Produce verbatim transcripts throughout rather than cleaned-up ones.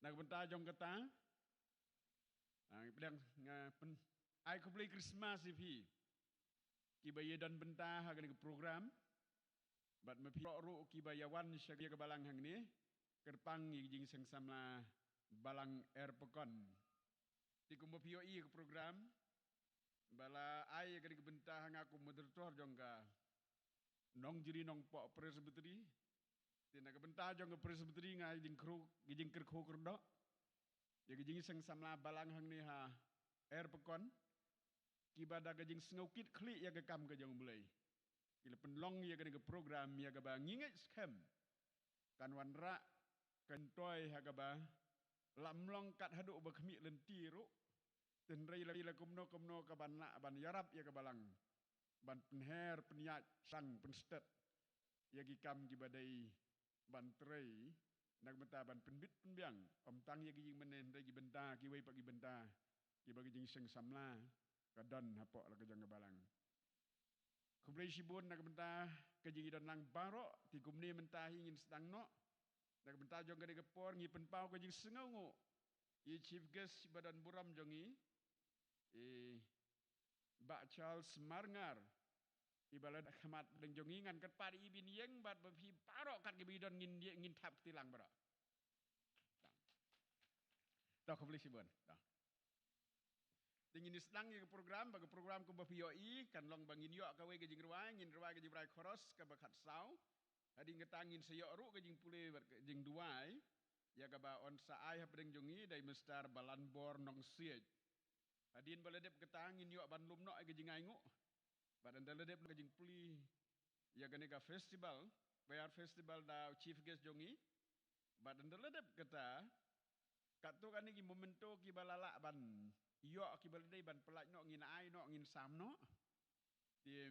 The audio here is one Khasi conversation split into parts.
Na ka bynta jong kata, ah, pdiang nga pyn-, ai khublei Christmas ïa phi kiba ïa don bynta ha kane ka program. Bad ma phi ruh kiba ïa wan sha ka balang hangne, kyrpang ïa ka jingseng samla balang Erpakon. Te kumba phi ïohi ïa ka program ba la ai ïa kane ka bynta ha nga kum moderator jong ka Nongjri Nongpoh Presbytery. Te na ka bynta jong ka Presbytery nga ïa jingkyrkhu, ïa jingkyrkhu kyrdoh ïa ka jingseng samla balang hangne ha Erpakon, kiba da ka jingsngewkit khlieh ïa ka kam ka jong U Blei ki la pynlong ïa kane ka program ïa kaba ngi ngeit skhem kan wanrah, kan toi ha kaba lam long kat haduh ba khmih lynti ruh. Te hynrei la, la kumno kumno ka ban lah ban ïarap ïa ka balang ban pynher pynïaid, sang pynstet ïa ki kam kiba dei ban trei, na ka bynta ban pynbit pynbiang ym tang ïa ki jingmane hynrei ki bynta kiwei pat ki bynta kiba ka jingseng samla ka don hapoh la ka jong ka balang. Khublei shibun na ka bynta ka jingïadon lang baroh. Te kumne mynta hi ngin sdang noh na ka bynta jong kane ka por, ngi pynpaw ka jingsngewnguh ïa i chief guest ba don burom jong ngi, i Bah Charles Marngar, iba la khmat dang jong ngi. Ngan kyrpad ïa i ban ïeng bad ba phi baroh kat kiba don ngin ïeng, ngin thap kti lang baroh. To, khublei shibun. To. Te ngin sdang ïa ka program, ba ka program kumba phi ïohi kan long ba ngin ïoh kawei ka jingrwai, ngin rwai ka jingrwai chorus kaba khatsaw. Hadien kata ngin sa ïoh ruh ka jingpule bad ka jingduwai ïa kaba yn sa ai hapdeng jong ngi da i Mister Balanbor Nongsiej. Hadien ba la dep kata ngin ïoh ban lum noh ïa ka jingainguh. Bad ynda la dep ka jingpule ïa kane ka festival, Baïar Festival da u chief guest jong ngi. Bad ynda la dep kata, katto katne ki memento kiba la lah ban ïoh, kiba la dei ban pyllait noh, ngin ai noh, ngin sam noh. Te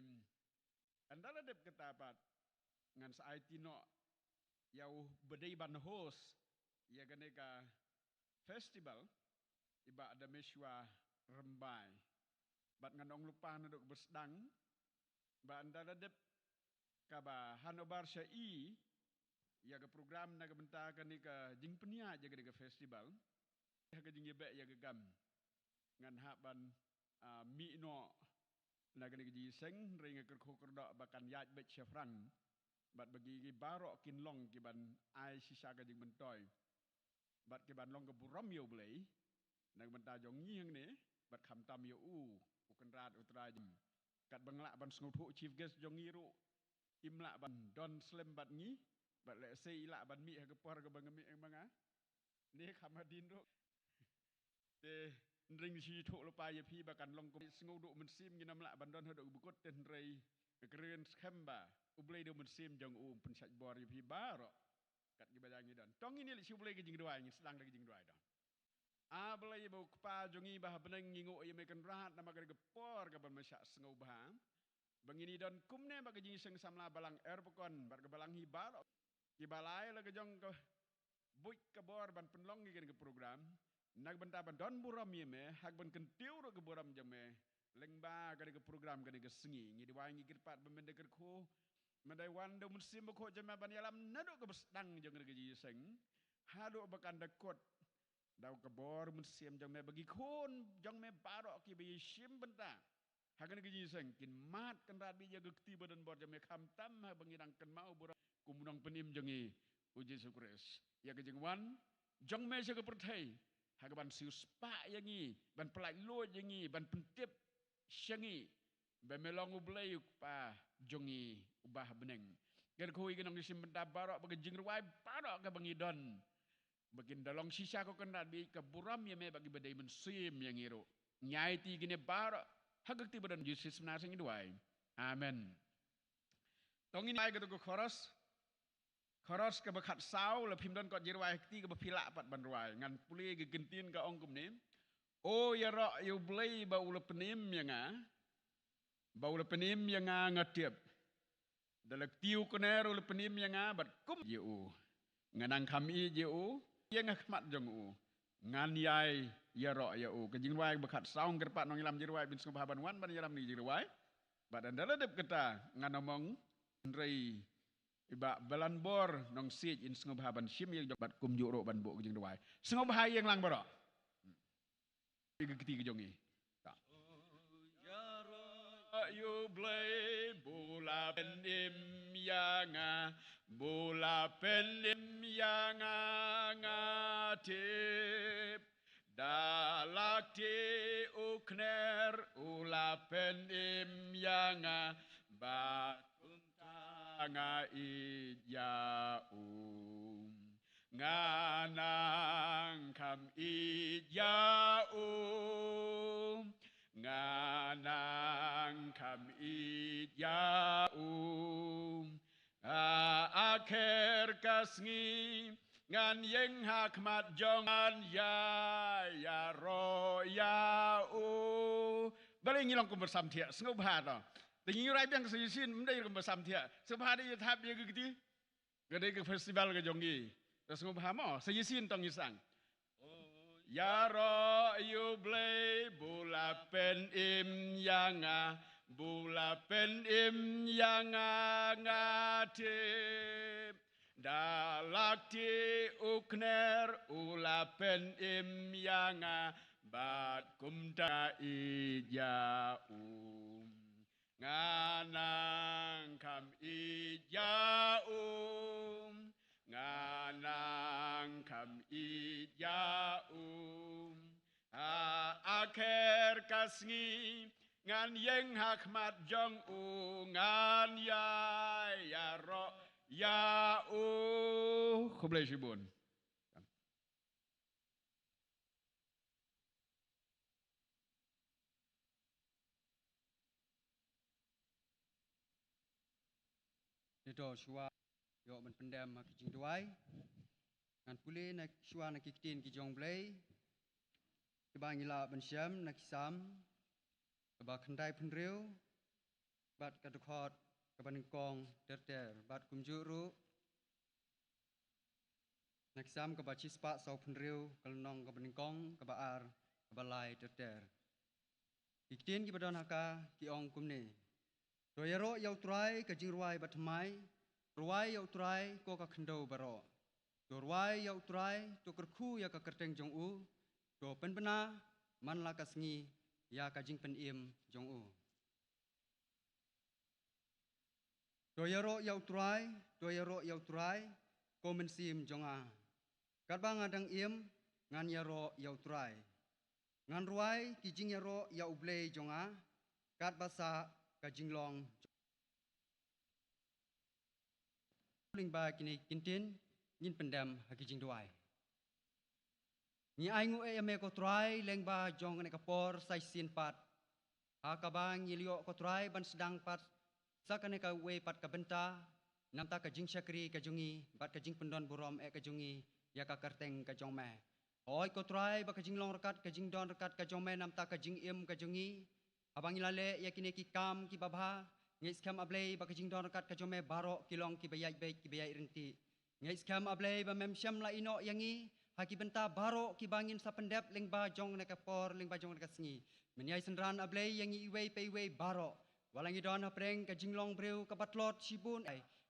ynda la dep kata pat ngan sa aiti noh ïa uba dei ban host ïa kane ka festival, i Bah Dameshwa Rymbai. Bad ngan ong lypa naduh kaba sdang ba ynda la dep kaba hand over sha i ïa ka program na ka bynta kane ka jingpynïaid ïa kane ka festival, ha ka jingïabeh ïa ka kam ngan hap ban, ah, mih noh na kane ka jingïaseng, hynrei nga kyrkhu kyrdoh ba kan ïaid beit shaphrang bad ba ki, ki baroh kin long ki ban ai shisha ka jingmyntoi bad ki ban long ka burom ïa U Blei na ka bynta jong ngi hangne bad khamtam ïa u, u Kynrad U Trai jong ngi. Katba nga lah ban sngewthuh chief guest jong ngi ruh im lah ban don slem bad ngi, bad lehse i lah ban mih ha ka por kaba nga mih ma nga. Ne kham hadien ruh. Te hynrei ngi shu ïathuh lypa ïa phi ba kan long kum sngewduh mynsiem, ngin ym lah ban don haduh kaba kut, te hynrei nga kren skhem ba U Blei da u mynsiem jong u un pynshait bor ïa phi baroh kat kiba ïa ngi don. To ngin ïaleit sha U Blei ka jingduwai, ngin sdang da ka jingduwai to. A Blei ba u Kpa jong ngi ba ha bneng, ngi nguh ïa me Kynrad namar kane ka por kaba me shah sngewbha ba ngin ïa don kumne bad ka jingseng samla balang Erpakon bad ka balang hi baroh kiba la ai la ka jong ka buit ka bor ban pynlong ïa kane ka program na ka bynta ban don burom ïa me, ha kaban kyntiew ruh ka burom jong me lyngba kane ka program kane ka sngi. Ngi duwai, ngi kyrpad ba men da kyrkhu, men da wan da u Mynsiem Bakhuid jong me ban ïalam naduh kaba sdang jong kane ka jingïaseng haduh ba kan da kut. Da ka bor Mynsiem jong me ba ki khun jong me baroh kiba ïashim bynta ha kane ka jingïaseng kin mad Kynrad beit ïa ka kti ba don bor jong me, khamtam haba ngi dang kynmaw burom kum u Nongpynim jong ngi u Jisu Khrist. Ïa ka jingwan jong me sha ka pyrthei ha kaban siewspah ïa ngi, ban pyllait luid ïa ngi, ban pyntip sha ngi ba me long U Blei u Kpa jong ngi uba ha bneng. Kyrkhu ïa ki nongshim bynta baroh ba ka jingrwai baroh kaba ngi don ba kin da long shisha, ko Kynrad, bad ka burom ïa me bad kiba dei mynsiem ïa ngi ruh. Ngi aiti kine baroh ha ka kti ba don Jisu Khrist, ngi duwai. Amen. To ngin ai kato ka chorus. Chorus kaba khatsaw, la phim don kot jingrwai ha kti kaba phi lah pat ban rwai. Ngan pule ka kyntien, ka ong kumne: O ïaroh ïa U Blei ba u la pynim ïa nga, ba u la pynim ïa nga nga tip. Da la kti u kner u la pynim ïa nga bad kum ïa u, nga nang kham ïeit ïa u, ïa nga khmat jong u ngan ïai ïaroh ïa u. Ka jingrwai ba khatsaw, kyrpad nongïalam jingrwai, ban sngewbha ban wan ban ïalam ïa ka jingrwai. Bad ynda la dep kata ngan ym ong hynrei i Bah Balanbor Nongsiej, in sngewbha ban shim ïa ka jong bad kumjuh ruh ban buh ka jingduwai. Sngewbha ïeng lang baroh. Ïa ka kti ka jong i. Ïaroh ïa u Blei, ba u la pynim ïa nga, ba u la pynim ïa nga, nga tip. Da la kti u khner, u la pynim ïa nga, bad kumta nga ïeit ïa u. Nga nang kham ïeit ïa u. Nga nang kham ïeit ïa u. Ha akhir ka sngi ngan ïeng ha khmat jong, ngan ïai ïaroh ïa u. Balei ngi long kum ba sam thiah? Sngewbha to. Te ngi rai biang sa shisien, ym dei kum ba sam thiah. Sngewbha dei ïa thap ïa ka kti. Ka dei ka festival ka jong ngi. Te sngewbha mo, sa shisien to ngi sang. Ïaroh ïa u Blei, ba u la pynim ïa nga, ba u la pynim ïa nga, nga tip. Da la kti u khner, u la pynim ïa nga, bad kumta ïeit ïa u. Nga nang kham ïeit ïa u. Nga nang kham ïeit ïa u. Ha akhir ka sngi ngan ïeng ha khmat jong u, ngan ïai ïaroh ïa u. Khublei shibun. Te to shuwa ïoh ban pyndem ha ki jingduwai. Ngan pule na shuwa na ki ktien ki jong u Blei. Kiba ngi lah ban shem na ki Salm kaba khyndai phew hynriew bad ka dkhot kaba nyngkong ter ter bad kumjuh ruh na ki Salm kaba shispah saw phew hynriew, ka lynnong kaba nyngkong, kaba ar, kaba lai ter ter. Ki ktien kiba don ha ka ki ong kumne. To ïaroh ïa u Trai ka jingrwai bathymmai, rwai ïa u Trai ko ka khyndew baroh. To rwai ïa u Trai, to kyrkhu ïa ka kyrteng jong u, to pynbna man la ka sngi ïa ka jingpynim jong u. To ïaroh ïa u Trai, to ïaroh ïa u Trai, ko mynsiem jong nga. Katba nga dang im, ngan ïaroh ïa u Trai. Ngan rwai ki jingïaroh ïa u Blei jong nga, katba sah ka jinglong. Lyngba kine ki ktien, ngin pyndem ha ki jingduwai. Ngi ainguh ïa me ko Trai, lyngba jong kane ka por sa shisien pat. Ha kaba ngi la ïoh ko Trai ban sdang pat sa kane kawei pat ka bynta, namta ka jingshakri ka jong ngi, bad ka jingpyndon burom eh ka jong ngi ïa ka kyrteng ka jong me. Hooid ko Trai, ba ka jinglong ryngkat, ka jingdon ryngkat ka jong me, namta ka jingim ka jong ngi. Haba ngi la leh ïa kine ki kam kiba bha, ngi skhem A Blei ba ka jingdon ryngkat ka jong me baroh ki long kiba ïaid beit, kiba ïaid ryntih. Ngi skhem A Blei ba mem shym la ïehnoh ïa ngi ha ki bynta baroh kiba ngin sa pyndep lyngba jong kane ka por, lyngba jong kane ka sngi. Men ïai synran A Blei ïa ngi iwei pa iwei baroh. Wat la ngi don hapdeng ka jinglong briew kaba tlot shibun,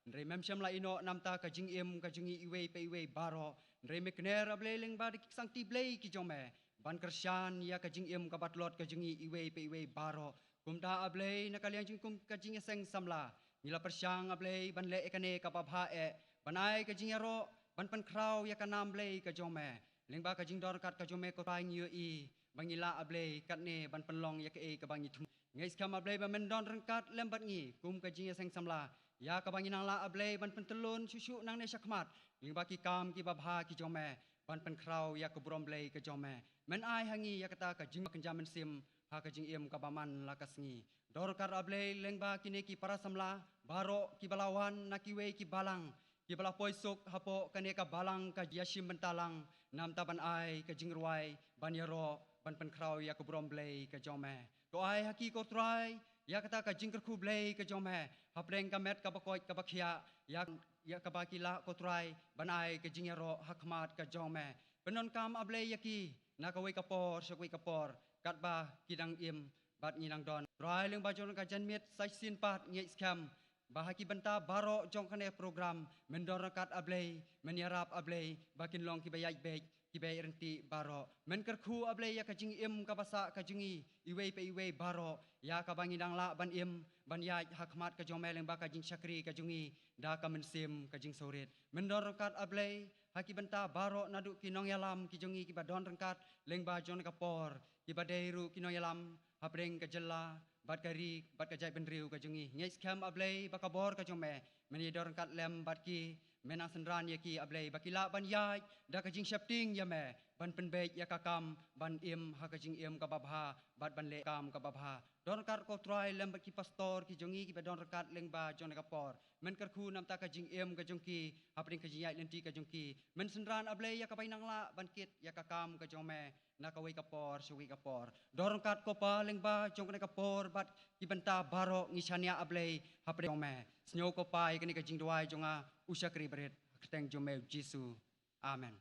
hynrei mem shym la ïehnoh namta ka jingim ka jong ngi iwei pa iwei baroh. Hynrei me kner A Blei lyngba da ki ksangti Blei ki jong me ban kyrshan ïa ka jingim kaba tlot ka jong ngi iwei pa iwei baroh. Kumta A Blei, na ka liang jong ngi kum ka jingïaseng samla, ngi la pyrshang A Blei ban leh ïa kane kaba bha eh, ban ai ka jingïaroh, ban pynkhraw ïa ka nam Blei ka jong me. Lyngba ka jingdon ryngkat ka jong me ko Trai, ngi ïohi ba ngi lah A Blei katne ban pynlong ïa kaei kaba ngi thmu. Ngi skhem A Blei ba men don ryngkat lem bad ngi kum ka jingïaseng samla, ïa kaba ngi nang lah A Blei ban pyntyllun shuh shuh nangne shakhmat, lyngba ki kam kiba bha ki jong me, ban pynkhraw ïa ka burom Blei ka jong me. Men ai ha ngi ïa kata ka jingkynja mynsiem ha ka jingim kaba man la ka sngi. Dor ryngkat A Blei lyngba kine ki para samla baroh kiba la wan na kiwei ki balang, kiba la poi suk hapoh kane ka balang ka ïashim bynta lang, namta ban ai ka jingrwai, ban ïaroh, ban pynkhraw ïa ka burom Blei ka jong me. To ai ha ki ko Trai ïa kata ka jingkyrkhu Blei ka jong me, hapdeng ka met kaba koit kaba khiah, ïa, ïa kaba ki lah ko Trai ban ai ka jingïaroh ha khmat ka jong me. Pyndonkam A Blei ïa ki na kawei ka por sha kawei ka por, katba ki dang im bad ngi dang don. Trai, lyngba jong ka janmiet sa shisien pat ngi skhem ba ha ki bynta baroh jong kane program, men don ryngkat A Blei, men ïarap A Blei, ba kin long kiba ïaid beit, kiba ïaid ryntih baroh. Men kyrkhu A Blei ïa ka jingim kaba sah ka jong ngi, iwei pa iwei baroh, ïa kaba ngi dang lah ban im, ban ïaid ha khmat ka jong me lyngba ka jingshakri ka jong ngi, da ka mynsiem ka jingsngewrit. Men don ryngkat A Blei, ha ki bynta baroh naduh ki nongïalam ki jong ngi kiba don ryngkat, lyngba jong ka por, kiba dei ruh ki nongïalam, hapdeng ka jylla, bad ka ri, bad ka jaitbynriew ka jong ngi. Ngi skhem A Blei ba ka bor ka jong me, men ïadon ryngkat lem bad ki, men nang synran ïa ki A Blei, ba ki lah ban ïaid, da ka jingsheptieng ïa me, ban pynbeit ïa ka kam, ban im, ha ka jingim kaba bha, bad ban leh kam kaba bha. Don ryngkat ko Trai lem bad ki pastor ki jong ngi kiba don ryngkat lyngba jong ka por. Men kyrkhu namar ka jingim ka jong ki, hapdeng ka jingïaid lynti ka jong ki. Men synran A Blei ïa kaba ngi nang lah, ban kit, ïa ka kam ka jong me, na kawei ka por, sha kawei ka por. Don ryngkat ko Pa lyngba jong kane ka por, bad ki bynta baroh ngi shaniah A Blei, hapdeng jong me. Sngew ko Pa ïa kane ka jingduwai jong nga, u shakri barit, ha ka kyrteng jong me U Jisu. Amen.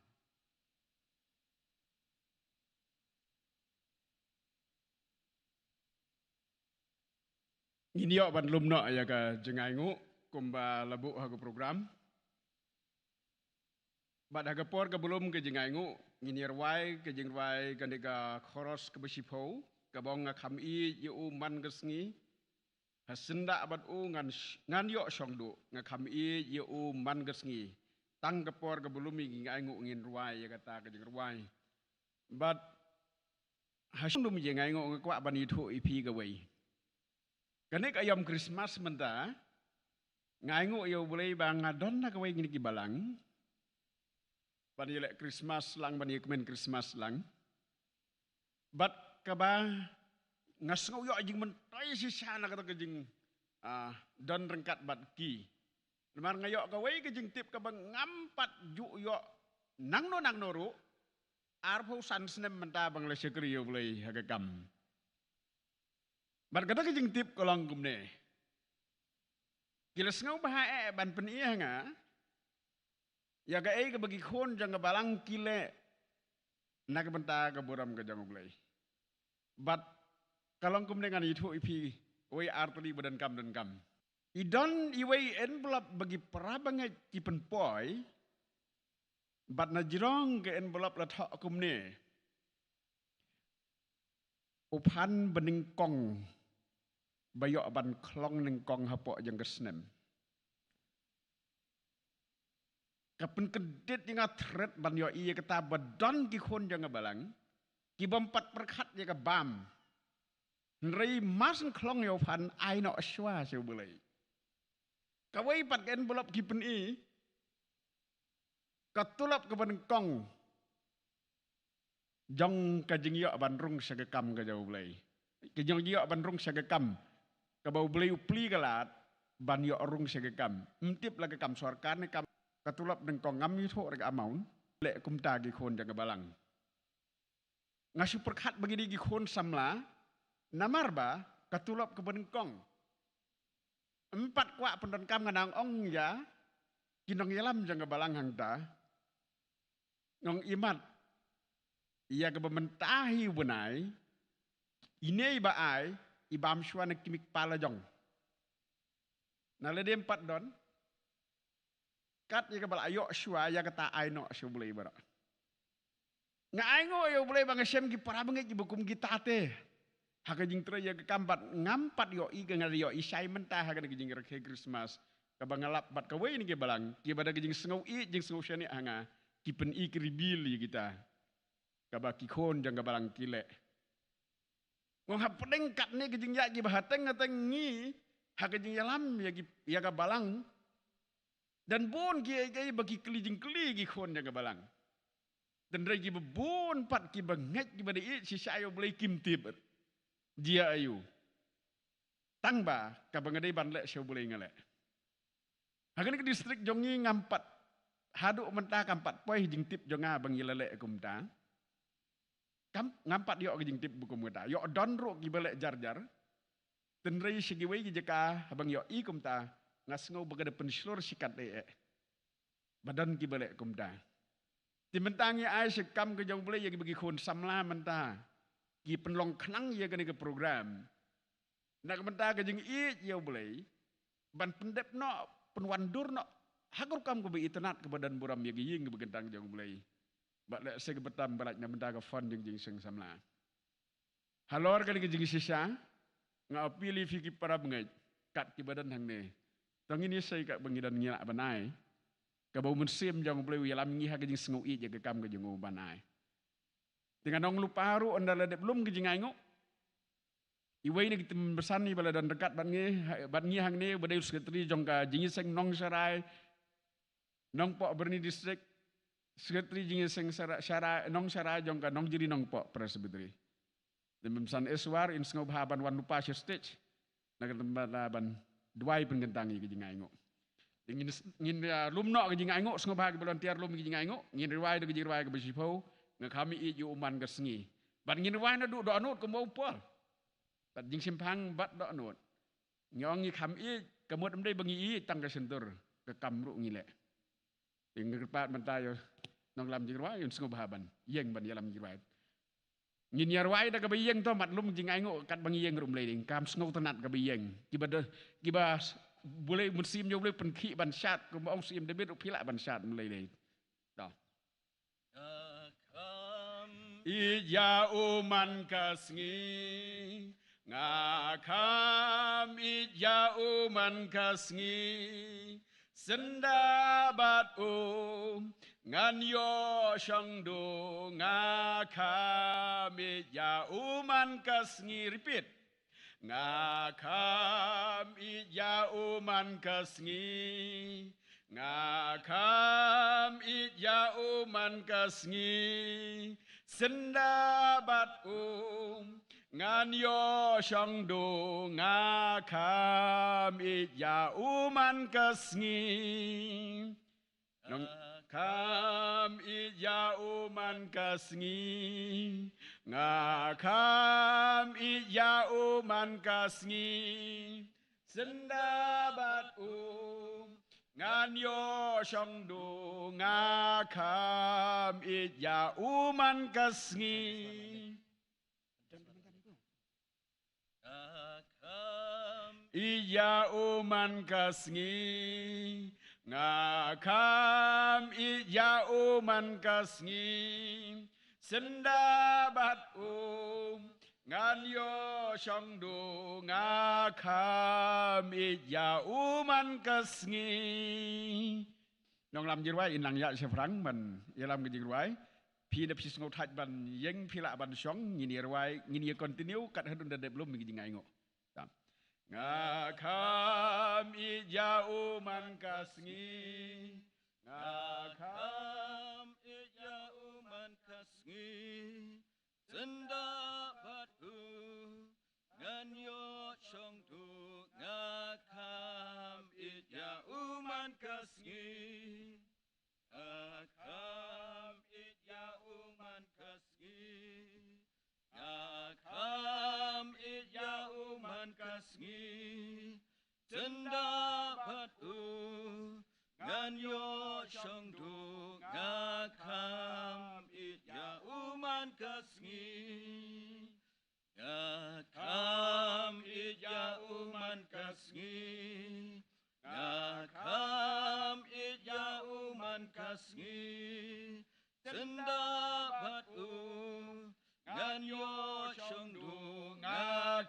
Ngin ïoh ban lum noh ïa ka jingainguh, kumba la buh ha ka program. Bad ha ka por kaba lum ka jingainguh, ngin ïa rwai ka jingrwai kane ka chorus kaba shiphew, kaba ong nga kham ïeit ïa u man ka sngi. Ha syndah bad u ngan sh-, ngan ïoh shong duh, nga kham ïeit ïa u man ka sngi. Tang ka por kaba lum ïa ka jingainguh ngin rwai ïa kata ka jingrwai. Bad ha shnong dum jingainguh nga kwah ban ïathuh ïa phi kawei. Kane ka aïom Christmas mynta, nga ainguh ïa U Blei ba nga don ha kawei kine ki balang. Ban ïaleh Christmas lang, ban ïakmen Christmas lang. Bad kaba nga sngew ïoh jingmyntoi shisha na kata ka jing, ah, don ryngkat bad ki. Namar nga ïoh kawei ka jingtip kaba ngam pat ju ïoh nangno nangno ruh, arphew san snem mynta ba nga la shakri ïa U Blei ha ka kam. Bad kata ka jingtip ka long kumne. Ki la sngewbha eh ban pyni ha nga ïa kaei kaba ki khun jong ka balang ki leh na ka bynta ka burom ka jong U Blei. Bad ka long kumne, ngan ïathuh ïa phi wei ar tylli ba donkam donkam. I don iwei envelope ba ki para bangeit ki pynpoi, bad na jrong ka envelope la thoh kumne: U phan banyngkong ba ïoh ban khlong nyngkong hapoh jong ka snem. Ka pynkyndit ïa nga thret ban ïohi ïa kata ba don ki khun jong ka balang ki bym pat pyrkhat ïa ka bam. Hynrei mar shen khlong ïa u phan, ai noh shuwa sha U Blei. Kawei pat ka envelope ki pyni, ka tulop kaba nyngkong jong ka jingïoh ban rung sha ka kam ka jong U Blei. Ka jong jingïoh ban rung sha ka kam kaba U Blei u plie ka lad ban ïoh rung sha ka kam. Ym tip la ka kam sorkar ne kam, ka tulop nyngkong, ngam ïathuh re ka amount. Leh kumta ki khun jong ka balang. Nga shu pyrkhat ba ngi dei ki khun samla, namar ba ka tulop kaba nyngkong. Ym pat kwah pyndonkam, nga nang ong ïa ki nongïalam jong ka balang hangta. Nga ong, imat ïa kaba mynta hi u bnai, ine i ba ai, i bam shuwa na ki mei kpa la jong. Na lade ym pat don. Kat ïa kaba la ïoh shuwa, ïa kata ai noh sha U Blei baroh. Nga ainguh ïa U Blei ba nga shem ki para bangeit kiba kum kita te ha ka jingtrei ïa ka kam, bad ngam pat ïohi, ka nga ïohi shai mynta ha kane ka jingrakhe Christmas, kaba nga lap bad kawei na ki balang kiba da ka jingsngew ïeit, jingsngew shaniah ha nga, ki pyni, ki reveal ïa kita kaba ki khun jong ka balang ki leh. Nga ong hapdeng katne ka jingïaid kiba hateng hateng, ngi ha ka jingïalam ïa ki, ïa ka balang, don bun kiei kiei ba ki kylli jingkylli ki khun jong ka balang. Hynrei kiba bun pat kiba ngeit, kiba dei ïeit shisha ïa U Blei kim tip jia aïu. Tang ba kaba nga dei ban leh sha U Blei nga leh. Ha kane ka district jong ngi ngam pat, haduh mynta kam pat poi ha jingtip jong nga ba ngi la leh kumta. Kam, ngam pat ïoh ka jingtip ba kum kata. Ïoh don ruh kiba leh jar jar. Hynrei sha kiwei ki jaka haba nga ïohi kumta, nga sngew ba ka da pynshlur shikatdei eh ba don kiba leh kumta. Te mynta ngi ai sha ka kam ka jong U Blei ïa kiba ki khun samla mynta ki pynlong khnang ïa kane ka program. Na ka bynta ka jingïeit ïa U Blei, ban pyndep noh, pynwandur noh ha ka rukom kaba itynnad, kaba don burom ïa ka ïing kaba kyntang jong U Blei. Bad lehse kaba tam ba lait na bynta ka fund jong ka jingseng samla. Halor kane ka jingshisha, nga appeal ïa phi ki para bangeit, kat kiba don hangne, to ngin ïashem katba ngi don, ngi lah ban ai, kaba U Mynsiem jong U Blei u ïalam ngi ha ka jingsngewieit ïa ka kam ka jong u ban ai. Te ngan ong lypa ruh, ynda la dep lum ka jingainguh, iwei na ki tymmen basan iba la don ryngkat bad ngi, bad ngi hangne, uba dei u secretary jong ka jingïaseng Nongsharai, Nongpoh Byrni District, secretary jingïaseng Shara-, Shara-, Nongsharai jong ka Nongjri Nongpoh Presbytery. Tymmen basan Eswar, yn sngewbha ban wan lypa sha stage, na ka bynta ban duwai pynkyntang ïa ka jingainguh. Te ngin, ngin, ah, lum noh ka jingainguh, sngewbha ki volunteer lum ka jingainguh, ngin rwai da ka jingrwai kaba shiphew, Nga kham ïeit ïa u man ka sngi. Bad ngin rwai naduh dohnud kumba u Paul. Bad jingshemphang bad dohnud. Ngi ong ngi kham ïeit, ka mut ym dei ba ngi ïeit tang ka shyntur, ka kam ruh ngi leh. Te nga kyrpad mynta ïa u nonglam jingrwai, un sngewbha ban ïeng ban ïalam jingrwai. Ngin ïa rwai da kaba ïeng, to mat lum jingainguh katba ngi ïeng ruh, ym lei lei. Kam sngewtynnad kaba ïeng. Kiba da, kiba s-, U Blei, U Mynsiem jong U Blei u pynkhih ban shad, kumba ong Syiem David ruh, phi lah ban shad, ym lei lei. To. Nga kham ïeit ïa u man ka sngi. Nga kham ïeit ïa u man ka sngi. Synda bad u ngan ïoh shong duh. Nga kham ïeit ïa u man ka sngi. Repeat. Nga kham ïeit ïa u man ka sngi. Nga kham ïeit ïa u man ka sngi. Synda bad u ngan ïoh shong duh. Nga kham ïeit ïa u man ka sngi. Nga kham ïeit ïa u man ka sngi. Nga kham ïeit ïa u man ka sngi. Synda bad u ngan ïoh shong duh. Nga kham ïeit ïa u man ka sngi. Nga kham ïeit ïa u man ka sngi. Nga kham ïeit ïa u man ka sngi. Synda bad u ngan ïoh shong duh. Nga kham ïeit ïa u man ka sngi. Nonglam jingrwai, yn nang ïaid shaphrang ban ïalam ka jingrwai. Phi, lada phi sngewthait ban ïeng, phi lah ban shong, ngin ïa rwai, ngin ïa continue kat haduh da dep lum ka jingainguh. Tam. Nga kham ïeit ïa u man ka sngi. Nga kham ïeit ïa u man ka sngi. Synda bad u ngan ïoh shong duh. Nga kham ïeit ïa u man ka sngi. Nga kham ïeit ïa u man ka sngi. Nga kham ïeit ïa u man ka sngi. Synda bad u ngan ïoh shong duh. Nga kham ïeit ïa u man ka sngi. Nga kham ïeit ïa u man ka sngi. Nga kham ïeit ïa u man ka sngi. Synda bad u ngan ïoh shong duh. Nga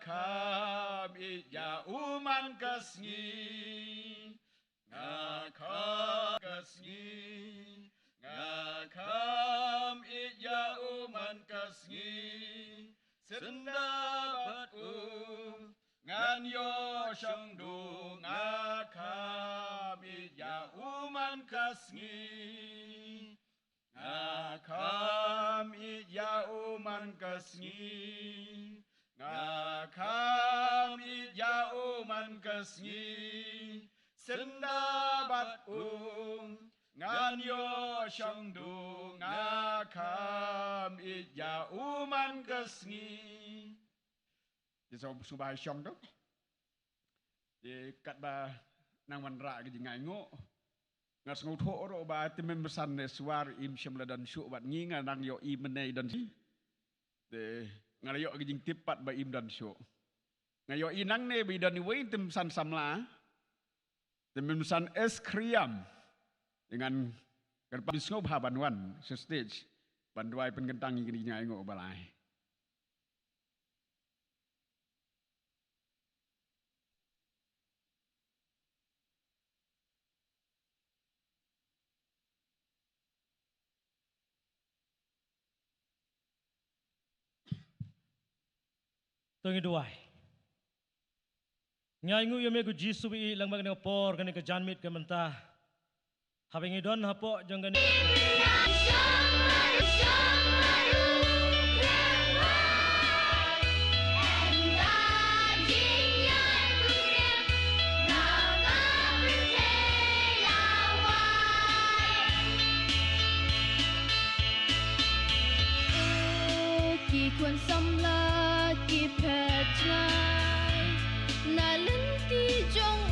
kham ïeit ïa u man ka sngi. Nga kham ka sngi. Nga kham ïeit ïa u man ka sngi. Synda bad u ngan ïoh shong duh. Nga kham ïeit ïa u man ka sngi. Nga kham ïeit ïa u man ka sngi. Nga kham ïeit ïa u man ka sngi. Synda bad u ngan ïoh shong duh. Nga kham ïeit ïa u man ka sngi. Te sngewbha shong duh. Te katba nang wanrah ka jingainguh, nga sngewthuh ruh ba te Tymmen Basan Eswar im shym la don shuh bad ngi, nga nang ïohi mynne i don shi. Te nga la ïoh ka jingtip pat ba im don shuh. Nga ïohi nangne ba i don iwei i Tymmen Basan samla. Te mynsan S Khriam, ngan kyrpad ïa phi sngewbha ban wan sha stage ban duwai pynkyntang ïa kine ki jingaiñguh ba la ai. To ngin duwai. Ngi ainguh ïa me ko Jisu ba ïeit, lang bad kane ka por, kane ka janmiet ka mynta. Haba ngi don hapoh jong kane ki khun samla ki phet jngai na lynti jong